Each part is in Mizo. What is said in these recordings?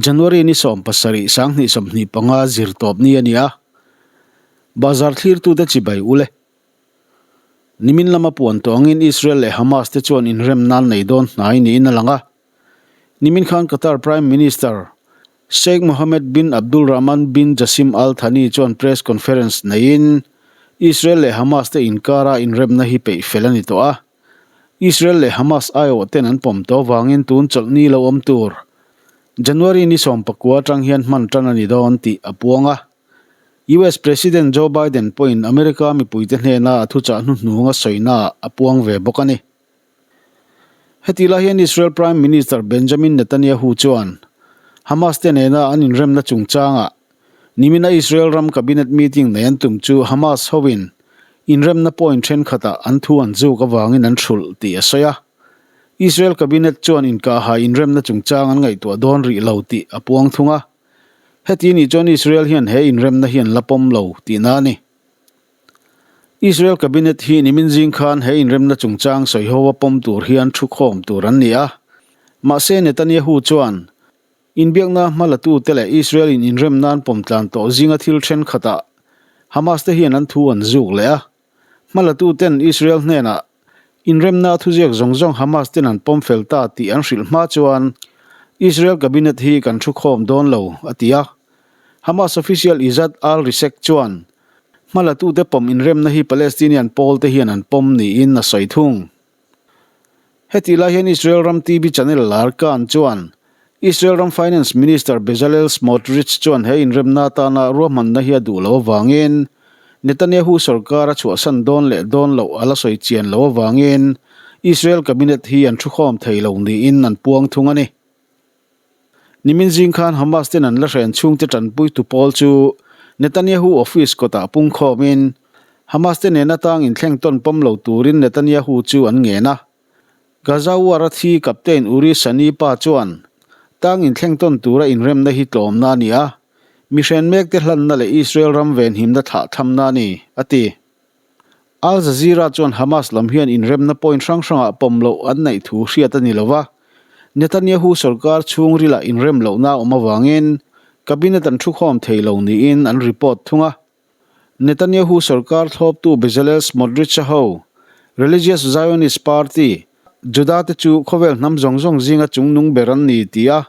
January ni 17 2025 zirtawp ni a ni a, bazar thlirtute chibai ule. Nimin lama puan tawh angin Israel leh Hamas te chuan inrem nan nei dawn hnai niin a lang a. Nimin khan Qatar Prime Minister Sheikh Mohammed bin Abdulrahman bin Jassim Al Thani chuan press conference neiin Israel leh Hamas te inkara inremna hi peih fel a ni tawh a. Israel leh Hamas aiawh ten an pawm tawh avangin tun chawlhni lo awm tur January ni 19 atang hian hman tan a ni dawn tih a puang a. US President Joe Biden pawhin America mipuite hnena a thuchah hnuhnung a sawinaah a puang ve bawk a ni. Heti lai hian Israel Prime Minister Benjamin Netanyahu chuan Hamas te nena an inremna chungchangah Nimina Israel ram cabinet meeting nei an tum chu Hamas hoin inremna point thenkhatah an thu an zuk avangin an hrulh tih a sawi a. Israel cabinet chuan inkahhai inremna chungchang an ngaihtuah dawn rih lo tih a puang thung a. Heti nih chuan Israel hian he inremna hi an la pawm lo tihna a ni. Israel cabinet hi nimin zing khan he inremna chungchang sawiho a pawm tur hian thu khawm tur an ni a. Mahse Netanyahu chuan Inbiakna hmalatute leh Israel-in inrem nan pawm tlan tawh zinga thil thenkhatah Hamas te hian an thu an zuk leh a. Hmalatuten Israel hnenah inremna thuziak zawng zawng Hamas ten an pawm fel ta tih an hrilh hma chuan Israel cabinet hi kan thu khawm dawn lo, a ti a. Hamas official Izzat al-Risek chuan hmalatute pawm inremna hi Palestinian pawl te hian an pawm niin a sawi thung. Hetih lai hian Israel ram TV channel lar Kan chuan Israel ram Finance Minister Bezalel Smotrich chuan he inremna atana ruahmanna hi a duh loh avangin Netanyahu sorkar a chhuahsan dawn leh dawn loh a la sawi chian loh avangin Israel cabinet hi an thukhawm thei lo niin an puang thung a ni. Nimin zing khan Hamas ten an la hren chhungte tanpuitu pawl chu Netanyahu office kawtah pungkhawmin Hamas te nen atang inthleng tawn pawm lo turin Netanyahu chu an ngen a. Gaza war a thi Captain Uri Shani pa chuan tang inthleng tawn tura inremna hi tlawmna a ni a, mi hren mekte hlanna leh Israel ram venhimna thlahthamna a ni, a ti. Al Jazeera chuan Hamas lam hian inremna point hrang hrangah pawm loh an neih thu hriat a ni lo va, Netanyahu sorkar chhungrilah inrem lohna a awm avangin cabinet an thukhawm thei lo niin an report thung a. Netanyahu sorkar thlawptu Bezalel Smotrich-a ho, Religious Zionist Party, Juda te chu khawvel hnam zawng zawng zinga chungnung ber an ni ti a,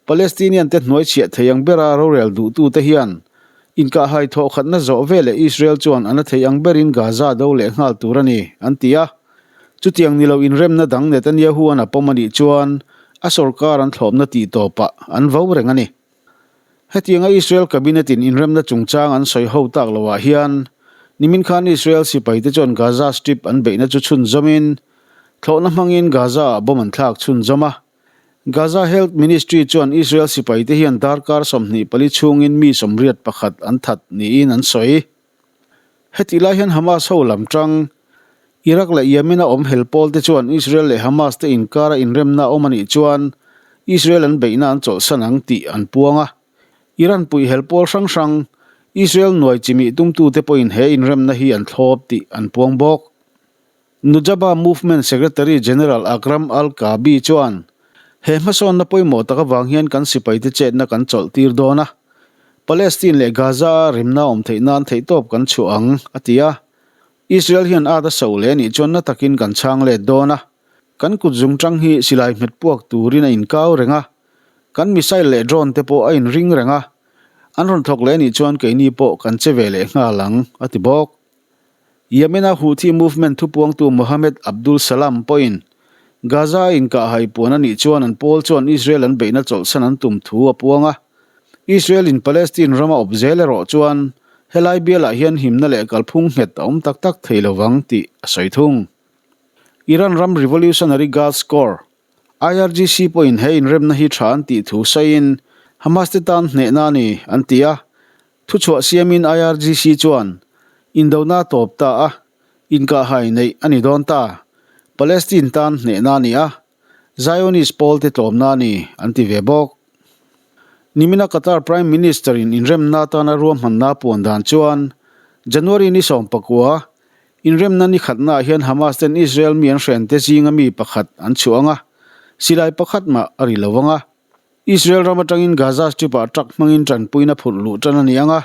Palestinian te hnuai chhiah thei ang bera rorel duhtute hian inkahhai thawhkhatna zawh veleh Israel chuan an a thei ang berin Gaza do leh nghal tur a ni, an ti a. Chutiang ni lo inremna dang Netanyahu-a'n a pawm a nih chuan a sorkar an thlawpna tih tawpah an vo reng a ni. Hetianga Israel cabinet-in inremna chungchang an sawi ho tak loah hian nimin khan Israel sipaite chuan Gaza Strip an beihna chu chhunzawmin thlawhna hmangin Gaza-ah bomb an thlak chhunzawm a. Gaza Health Ministry chuan Israel sipaite hian darkar 24 chhungin mi 81 an that niin an sawi. Hetih lai hian Hamas ho lam tang, Iraq leh Yemen-a awm hel pawl te chuan Israel leh Hamas te inkara inremna awm a nih chuan Israel an beihna an chawlhsan ang tih an puang a. Iran puih hel pawl hrang hrang, Israel nuai chimih tumtute pawhin he inremna hi an thlawp tih an puang bawk. Nujaba Movement Secretary General Akram Al-Kaabi chuan, He hmasawnna pawimawh tak avang hian kan sipaite chetna kan chawlh tir dawn a, Palestine leh Gaza-a remna awm theih nan theihtawp kan chhuah ang, a ti a. Israel hian at a so leh nih chuan na takin kan chhang let dawn a, kan kut zungtang hi silai hmet puak turin a inkau reng a, kan missile leh drone te pawh a inring reng a, an rawn thawk leh nih chuan keini pawh kan che ve leh nghal ang, a ti bawk. Yemen-a Houthi movement thupuangtu Mohammed Abdul Salam pawhin Gaza-a inkahhai puan a nih chuan an pawl chuan Israel an beihna chawlhsan an tum thu a puang a. Israel-in Palestine rama awp zel erawh chuan helai bialah hian himna leh kalphung nghet a awm tak tak thei lovang tih a sawi thung. Iran ram Revolutionary Guards Corps, IRGC, pawhin he inremna hi tha an tih thu sawiin Hamas te tan hnehna a ni an ti a. Thuchhuah siamin IRGC chuan indona a tawp ta a, inkahhai neih a ni dawn ta. Palestine tan hnehna a ni a, Zionist pawlte tlawmna a ni, an ti ve bawk. Nimina Qatar Prime Minister-in inremna atana ruahmanna a puan dan chuan January ni 19, inremna ni khatnaah hian Hamas ten Israel mi an hrente zinga mi pakhat an chhuah ang a, silai pakhat mah a ri lo ang a. Israel ram atangin Gaza Strip-ah truck hmangin tanpuina phurh luh tan a ni ang a,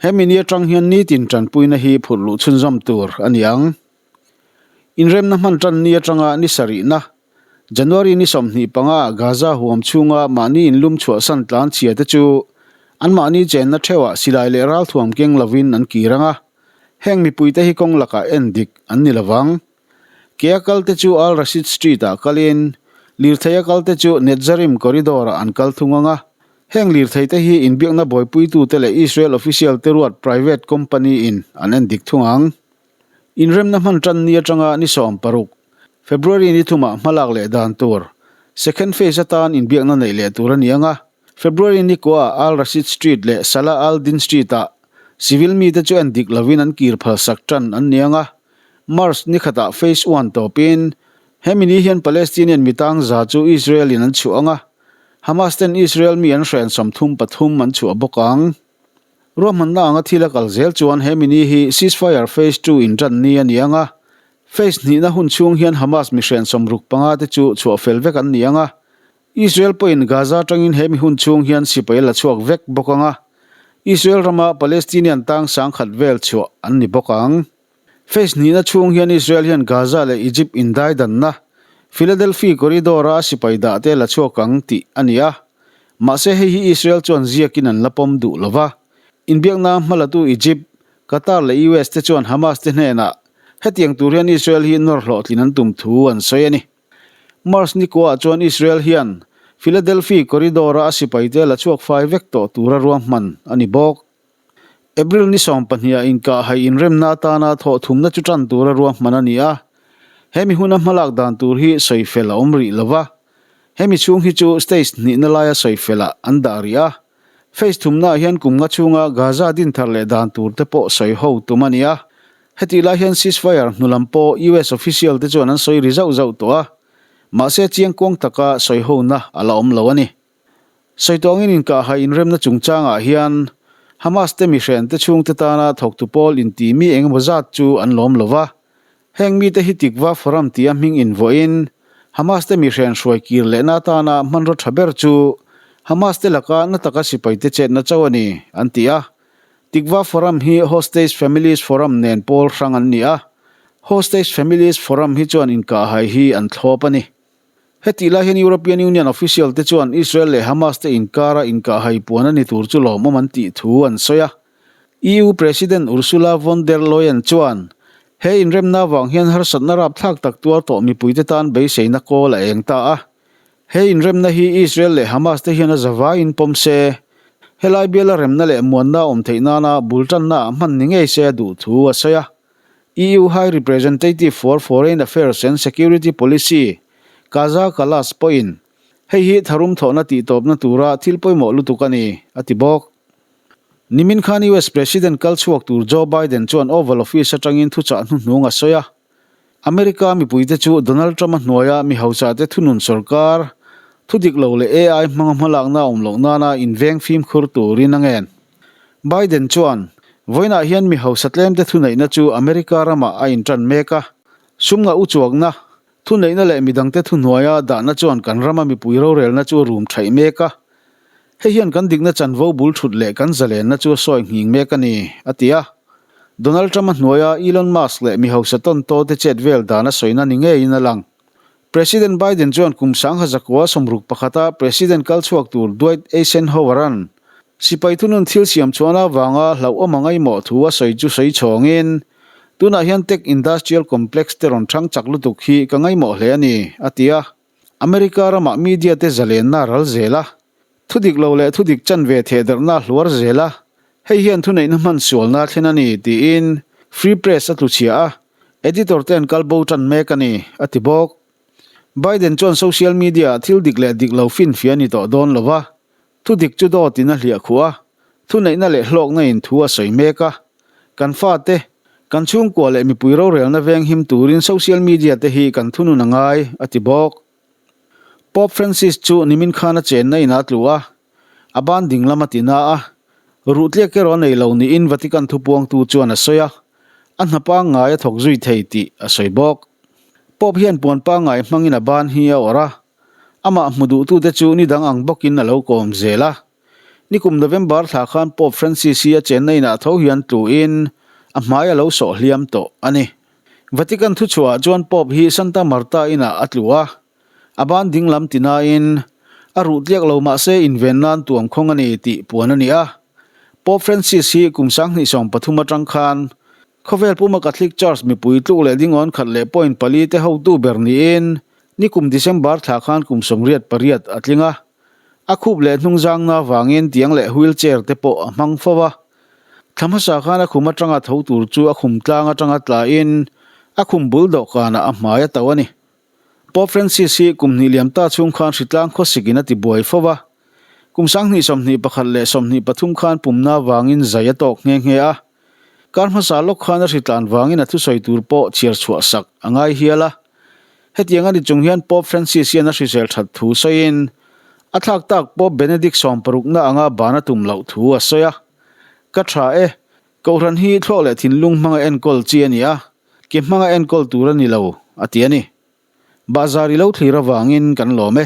hemi ni atang hian nitin tanpuina hi phurh luh chhunzawm tur a ni ang. Inremna hman tan ni atanga ni sarihna, January ni 25 ah Gaza huam chhunga mahni inlum chhuahsan tlan chhia te chu anmahni chenna theuhah silai leh ralthuam keng lovin an kir ang a, heng mipuite hi kawng lakah en dik an ni lovang. Ke a kal te chu Al Rashid Street ah kalin, lirthei a kal te chu Netzarim Corridor ah an kal thung ang a. Heng lirthei te hi inbiakna buaipuitute leh Israel official te ruat private company in an en dik thung ang. Inremna hman tan ni atanga ni 16, February ni thumah hmalak leh dan tur, second phase atan inbiakna neih leh tur a ni ang a. February ni kuaah Al Rashid Street leh Salah Al Din Street ah civil mite chu en dik lovin an kir phalsak tan an ni ang a. March ni khatah Phase One tawpin, hemi ni hian Palestinian mi tang za chu Israel-in an chhuah ang a, Hamas ten Israel mi an hren 33 an chhuah bawk ang. Ruahmanna anga thil a kal zel chuan hemi ni hi Ceasefire Phase Two intan ni a ni ang a, Phase hnihna hun chhung hian Hamas mi hren 65 te chu chhuah fel vek an ni ang a, Israel pawhin Gaza atangin hemi hun chhung hian sipai a la chhuak vek bawk ang a, Israel rama Palestinian tang 10,000 vel chhuah an ni bawk ang. Phase hnihna chhung hian Israel hian Gaza leh Egypt indaidanna Philadelphi Corridor-a a sipai dah te la chhuak ang tih a ni a. Mahse hei hi Israel chuan ziakin an la pawm duh lo va. Inbiakna hmalatu Egypt, Qatar leh US te chuan Hamas te hnenah hetiang tur hian Israel hi nawr hlawhtlin an tum thu an sawi a ni. March ni kuaah chuan Israel hian Philadelphi Corridor-a a sipaite la chhuak fai vek tawh tura ruahman a ni bawk. April ni 20 ah inkahhai inremna atana thawh thumna chu tan tura ruahman a ni a, hemi huna hmalak dan tur hi sawi fel a awm rih lo va, hemi chhung hi chu stage hnihna laia sawi felah an dah rih a, phase thumnaah hian kum nga chhunga Gaza din thar leh dan tur te pawh sawi ho tum a ni a, hetih lai hian ceasefire hnu lam pawh US official te chuan an sawi ri zauh zauh tawh a, mahse chiangkuang taka sawi hona a la awm lo a ni. Sawi tawngin inkahhai inremna chungchangah hian Hamas te mihrente chhungte tana thawktu pawl inti mi engemaw zat chu an lawm lo va. Heng mite hi Tikva Forum tia hming invuahin Hamas te mihren hruai kir lehna atana hmanraw tha ber chu Hamas te laka na taka sipaite chetna chauh a ni, an ti a. Tikva Forum hi Hostage Families Forum nen pawl hrang an ni a. Hostage Families Forum hi chuan inkahhai hi an thlawp a ni. Hetih lai hian European Union official te chuan Israel leh Hamas te inkara inkahhai puan a ni tur chu lawmawm an tih thu an sawi a. EU President Ursula von der Leyen chuan he inremna avang hian harsatna rapthlak tak tuar tawh mipuite tan beiseina kawl a eng ta a. He inremna hi Israel leh Hamas te hian a zavaiin pawm se, helai biala remna leh muanna a awm theih nana bul tanna ah hman ni ngei se a duh thu a sawi a. EU High Representative for Foreign Affairs and Security Policy, Kaja Kallas pawhin, Hei hi tharum thawhna tihtawpna tura thil pawimawh lutuk a ni, a ti bawk. Nimin khan US President kal chhuak tur Joe Biden chuan Oval Office atangin thuchah hnuhnung a sawi a. America mipuite chu Donald Trump-a hnuaia mi hausate thunun sorkar, thudik lo leh AI hmanga hmalakna a awm loh nana inveng fimkhur turin a ngen. Biden chuan, Vawiinah hian mi hausa tlemte thuneihna chu America ramah a intan mek a. Sum ngah uchuakna, thuneihna leh midangte thuhnuaia dahna chuan kan rama mipui rorelna chu a rum thaih mek a. Hei hian kan dikna chanvo bul thut leh kan zalenna chu a sawi nghing mek a ni, a ti a. Donald Trump-a hnuaia Elon Musk leh mi hausa tawntaw te chet vel dan a sawina ni ngeiin a lang. President Biden chuan kum 1961 a President kal chhuak tur Dwight Eisenhower-a'n sipai thunun thil siam chhuahna avanga hlauhawm a ngaihmawh thu a sawi chu sawi chhawngin, Tunah hian tech industrial complex te rawn thang chak lutuk hi ka ngaihmawh hle a ni, a ti a. America ramah media te zalenna a ral zel a, thudik lo leh thudik chanve thehdarhna a hluar zel a, hei hian thuneihna hman sualna a thlen a ni, tiin Free Press a tluchhia a. Editor te an kal bo tan mek a ni, a ti bawk. Biden chuan social media-ah thil dik leh dik lo finfiah a ni tawh dawn lo va, thu dik chu dawtin a hliah khuh a, thuneihna leh hlawkna in thu a sawi mek a. Kan fate, kan chhungkua leh mipui rorelna veng him turin social media te hi kan thunun a ngai, a ti bawk. Pope Francis chu nimin khan a chenna in a tlu a, a ban ding lam a ti na a, ruhtliak erawh a nei lo niin Vatican thupuangtu chuan a sawi a. A hna pangngai a thawk zui thei tih a sawi bawk. Pope hian puan pangngai hmangin a ban hi a awrh a. Amah hmu duhtute chu ni dang ang bawkin a lo kawm zel a. Nikum November thla khan Pope Francis hi a chenna inah tho hian tluin a hmai a lo sawh hliam tawh a ni. Vatican thuchhuahah chuan Pope hi Santa Marta inah a tlu a, a ban dinglam tinain a ruh tliak lo mahse inven nan tuam khawng a ni tih puan a ni a. Pope Francis hi kum 2013 atang khan Khawvel puma Catholic Church mipui tluk leh dingawn khat leh point pali te hotu ber niin nikum December thla khan kum 88 a tling a. A khup leh hnungzangna vangin tiang leh wheel chair te pawh a hmang fo a. Thla hmasa khan a khum atanga tho tur chu a khum tlang atanga tlain a khum bul dawhkanah a hmai a to a ni. Pope Francis hi kum hnih liam ta chhung khan hritlang khawsikin a ti buai fo a. Kum 2021 leh 23 khan pumna vangin zai a tawk nghe nghe a. Kar hmasa lawk khan a hritlan vangin a thusawi tur pawh chhiar chhuah sak a ngai hial a. Hetiang a ni chung hian Pope Francis hian a hrisel that thu sawiin a thlak tak Pope Benedict sawmparukna anga ban a tum loh thu a sawi a. Ka tha e, Kohhran hi thluak leh thinlung hmanga enkawl chi a ni a, ke hmanga enkawl tur a ni lo, a ti a ni. Bahzar i lo thlir avangin kan lawm e.